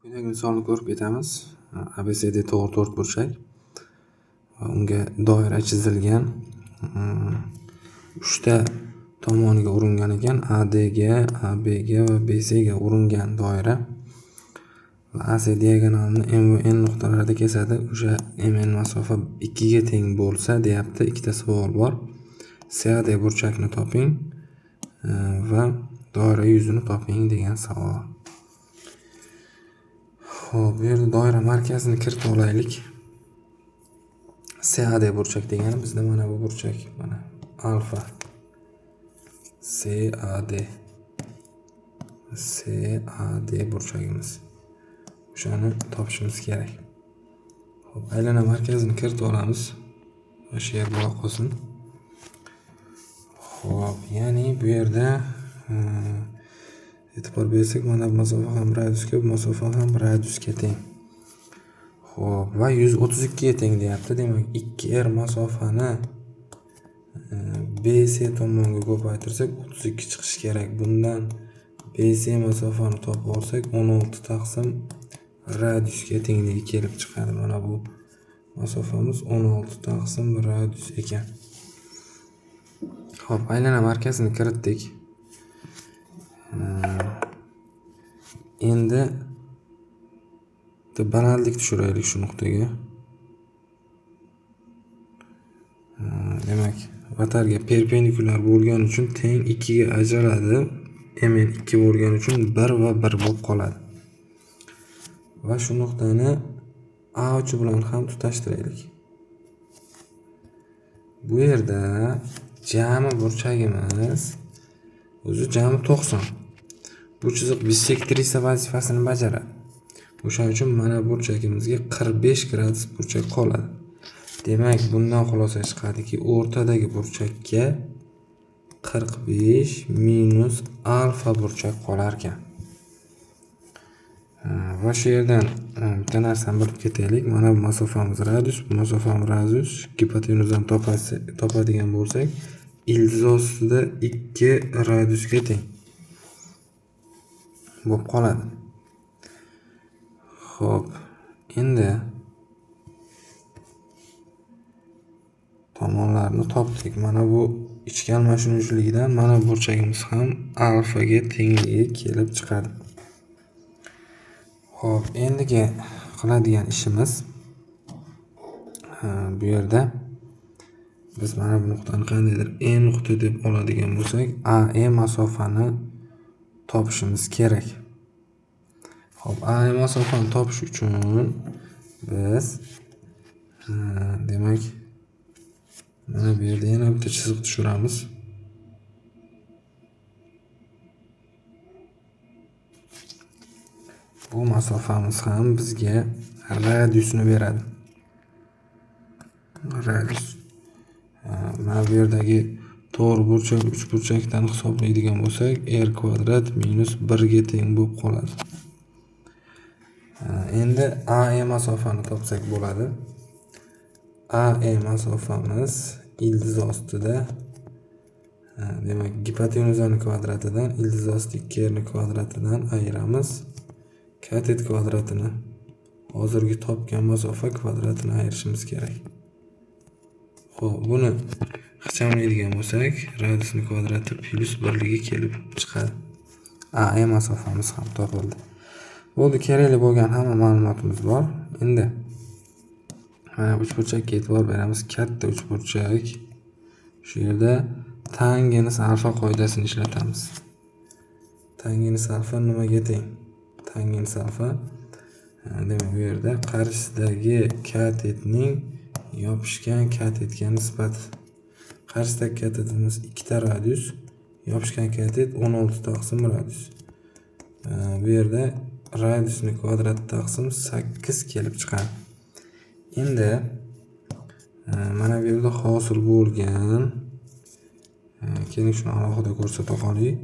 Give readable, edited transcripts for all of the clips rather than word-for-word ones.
Quyidagi misolni ko'rib ketamiz. ABCD to'g'ri to'rtburchak va unga doira chizilgan. Uchta tomoniga uringan ekan. ADga, ABga va BCga uringan doira. Va AC diagonalini M va N nuqtalarida kesadi. O'sha MN masofa 2 ga teng bo'lsa, deyapti. Ikkita savol bor. CAD burchakni toping va doira yuzini toping degan savol. Xo'p, bu yerda doira markazini kiritib olaylik. CAD burchak degani bizda mana bu burchak, mana alfa CAD. CAD burchagimiz. O'shani topishimiz kerak. Xo'p, aylana markazini kiritib olamiz. O'sha yer bo'la qolsin. Xo'p, ya'ni bu yerda e'tibor bersak, mana bu masofa ham radiusga, bu masofa ham radiusga teng. Xo'p, va 132 ga teng deyapti. Demak, 2r masofani BC tomonga ko'paytirsak 32 chiqishi kerak. Bundan BC masofani topib olsak 16 taqsim radiusga tengligi kelib chiqadi. Mana bu masofamiz 16 taqsim radius ekan. Xo'p, aylana markazini kiritdik. Endi balandlik tushiraylik shu nuqtaga. Demak, vatarga perpendikulyar bo'lgani uchun teng 2 ga ajraladi. MN 2 bo'lgani uchun 1 va 1 bo'lib qoladi. Va shu nuqtani A uchi bilan ham tutashtiraylik. Bu yerda jami burchagimiz o'zi jami 90. Bu chiziq bisektrisa vazifasini bajaradi. O'shaning uchun mana burchagimizga 45 gradus burchak qoladi. Demak, bundan xulosa chiqadiki, o'rtadagi burchakka 45 minus alfa burchak qolar ekan. Va shu yerdan bitta narsani bilib ketaylik. Mana bu masofamiz radius, bu masofamiz radius. Gipotenuzani topadigan bo'lsak, ildiz ostida 2 radiusga teng bo'lib qoladi. Xo'p, endi tomonlarni topdik. Mana bu ichki almashinuvchiligidan mana burchagimiz ham alfaga tengligi kelib chiqadi. Xo'p, endigi qiladigan ishimiz bu yerda biz mana bu nuqtani qandaydir E nuqta deb oladigan bo'lsak, AE masofani topishimiz kerak. Xo'p, AE masofani topish uchun biz demak mana bu yerda yana bitta chiziq tushiramiz. Bu masofamiz ham bizga radiusni beradi. Radius. Mana bu yerdagi to'g'ri burchak uchburchakdan hisoblaydigan bo'lsak, r kvadrat minus 1 ga teng bo'lib qoladi. Endi AE masofani topsak bo'ladi. AE masofamiz ildiz ostida, demak, gipotenuzani kvadratidan ildiz osti 2r ni kvadratidan ayiramiz. Katet kvadratini, hozirgi topgan masofa kvadratini ayirishimiz kerak. Xo'p, buni ixchamlaydigan bo'lsak, radiusni kvadrati plus 1ligi kelib chiqadi. AE masofamiz ham topildi. Bo'ldi, kerakli bo'lgan hamma ma'lumotimiz bor. Endi mana uchburchakka e'tibor beramiz. Katta uchburchak. Shu yerda tangens alfa qoidasini ishlatamiz. Tangens alfa nimaga teng? Tangens alfa, demak, bu yerda qarshisidagi katetning yopishgan katetga nisbati. Qarshisidagi katetimiz 2 ta radius, yopishgan katet 16 taqsim radius. Bu yerda radiusni kvadrat taqsim 8 kelib chiqadi. Endi mana bu yerda hosil bo'lgan, keling shuni alohida ko'rsata qolaylik.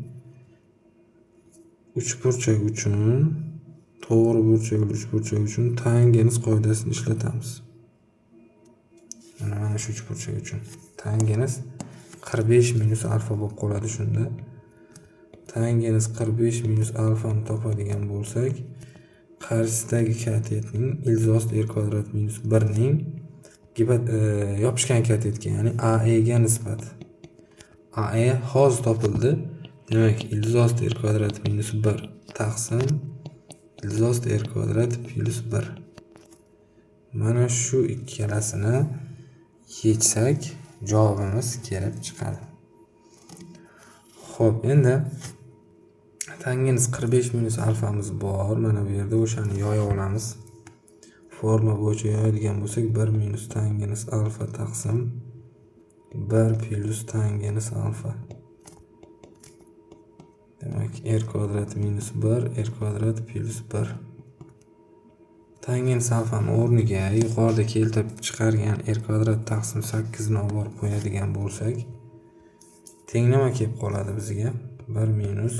Uchburchak uchun, to'g'ri burchak uchburchak uchun tangens qoidasini ishlatamiz. Mana shu uchburchak uchun tangens 45 minus alfa bo'lib qoladi shunda. Tangens 45 minus alfani topadigan bo'lsak, Qarshisidagi katetning ildiz osti r kvadrat minus 1 ning yopishgan katetga, ya'ni AE ga nisbati. AE hozir topildi. Demak, ildiz osti r kvadrat minus 1 taqsim ildiz osti r kvadrat plyus 1. Mana shu ikkalasini yechsak javobimiz kelib chiqadi. Xo'p, endi tangens 45 minus alfamiz bor. Mana bu yerda o'shani yoya olamiz. Forma bo'yicha yoyadigan bo'lsak 1 minus tangens alfa taqsim 1 plyus tangens alfa. Demak, r kvadrat minus 1 r kvadrat plyus 1. Tangens alfani o'rniga yuqorida keltirib chiqargan r kvadrat taqsim 8 ni olib borib qo'yadigan bo'lsak, tenglama kelib qoladi bizga. 1 minus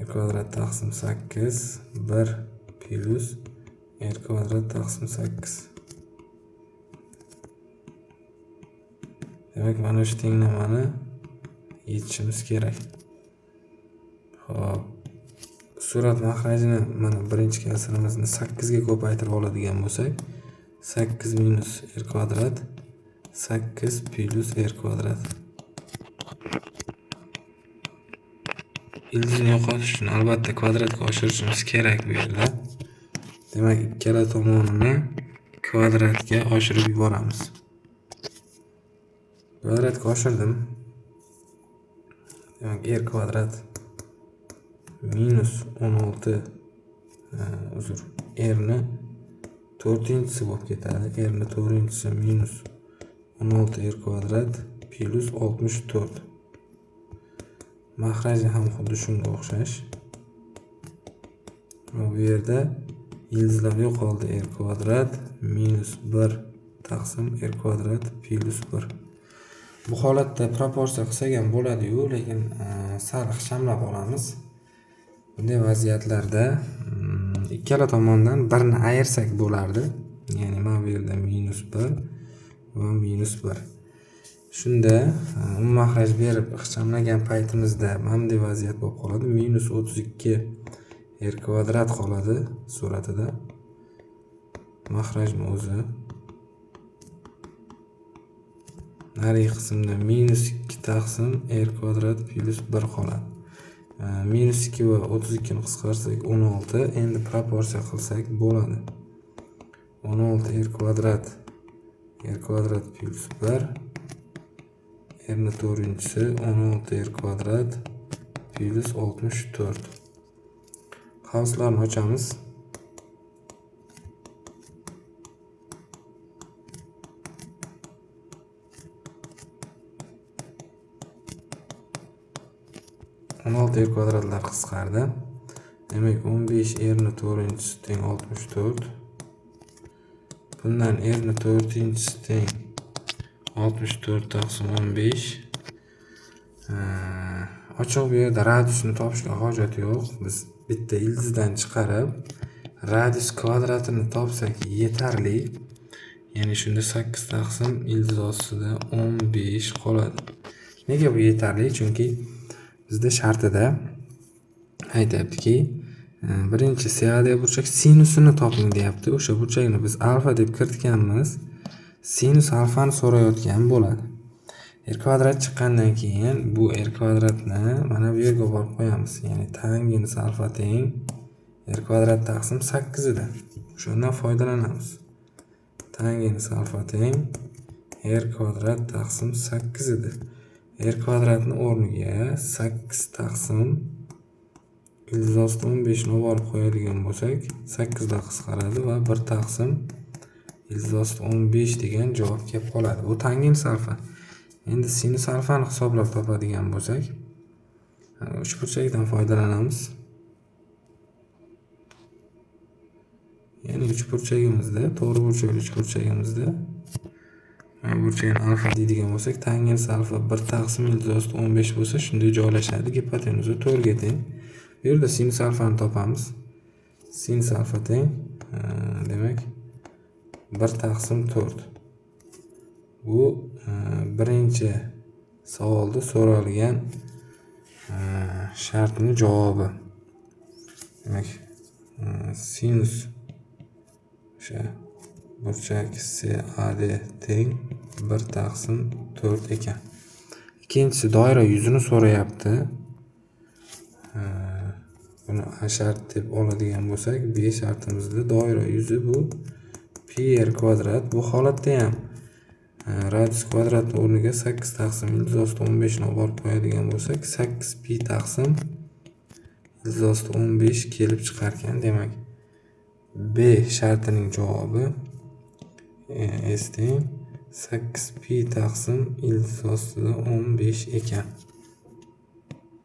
r kvadrat taqsim 8 1 plyus r kvadrat taqsim 8. Demak, mana shu tenglamani yechishimiz kerak. Xo'p, surat mahrajini mana birinchi kasrimizni 8 ga ko'paytirib oladigan bo'lsak, 8 minus r kvadrat 8 plyus r kvadrat. Ildizni yo'qotish uchun albatta kvadratga oshirishimiz kerak bu yerda. Demak, ikkala tomonini kvadratga oshirib yuboramiz. Kvadratga oshirdim. Demak, r kvadrat minus 16, uzr, r ni 4-chisi bo'lib ketadi. R ni 4-chisi minus 16 r kvadrat plyus 64. Mahraji ham xuddi shunga o'xshash. Va bu yerda ildizlar yo'qoldi. R kvadrat minus 1 taqsim r kvadrat plyus 1. Bu holatda proporsiya qilsak ham bo'ladi-yu, lekin sal ixchamlab olamiz. Bunday vaziyatlarda ikkala tomondan birni ayirsak bo'lardi. Ya'ni mana bu yerda minus 1 va minus 1. Shunda umumiy mahraj berib ixchamlagan paytimizda mana bunday vaziyat bo'lib qoladi. Minus 32 r kvadrat qoladi suratida. Mahrajning o'zi. Narigi qismda minus 2 taqsim r kvadrat plyus 1 qoladi. Minus 2 va 32 ni qisqartirsak 16. Endi proporsiya qilsak bo'ladi. 16 r kvadrat r kvadrat plyus 1 r ni 4-chisi 16 r kvadrat plyus 64. Qavslarni ochamiz. R kvadratlar qisqardi. Demak, 15 r ni 4-chisi teng 64. Bundan r ni 4-chisi teng 64 taqsim 15. Ochiq bu yerda radiusni topishga hojat yo'q. Biz bitta ildizdan chiqarib radius kvadratini topsak yetarli. Ya'ni shunda 8 taqsim ildiz ostida 15 qoladi. Nega bu yetarli? Chunki bizda shartida aytayaptiki, birinchi CAD burchak sinusini toping deyapti. O'sha burchakni biz alfa deb kiritganmiz. Sinus alfani so'rayotgan bo'ladi. R kvadrat chiqqandan keyin bu r kvadratni mana bu yerga borib qo'yamiz. Ya'ni tangens alfa teng r kvadrat taqsim 8 edi. O'shandan foydalanamiz. Tangens alfa teng r kvadrat taqsim 8 edi. R kvadratni o'rniga 8 taqsim ildiz osti 15 ni borib qo'yadigan bo'lsak, 8 da qisqaradi va 1 taqsim ildiz osti 15 degan javob kelib qoladi. Bu tangens alfa. Endi sinus alfani hisoblab topadigan bo'lsak, uchburchakdan foydalanamiz. Ya'ni uchburchagimizda, to'g'ri burchakli uchburchagimizda mana burchakni alfa deydigan bo'lsak, tangens alfa 1 taqsim ildiz osti 15 bo'lsa, shunday joylashadi. Gipotenuza 4 ga teng. Bu yerda sinus alfani topamiz. Sinus alfa teng, demak 1 taqsim 4. Bu birinchi savolda so'ralgan shartning javobi. Demak, Sinus o'sha burchak SAD teng 1 taqsim 4 ekan. Ikkinchisi doira yuzini so'rayapti. Buni A shart deb oladigan bo'lsak, B shartimizda doira yuzi bu pi r kvadrat. Bu holatda ham radius kvadratni o'rniga 8 taqsim ildiz osti 15 ni olib borib qo'yadigan bo'lsak, 8 pi taqsim ildiz osti 15 kelib chiqar ekan. Demak, B shartining javobi S teng 8 pi taqsim ildiz ostida 15 ekan.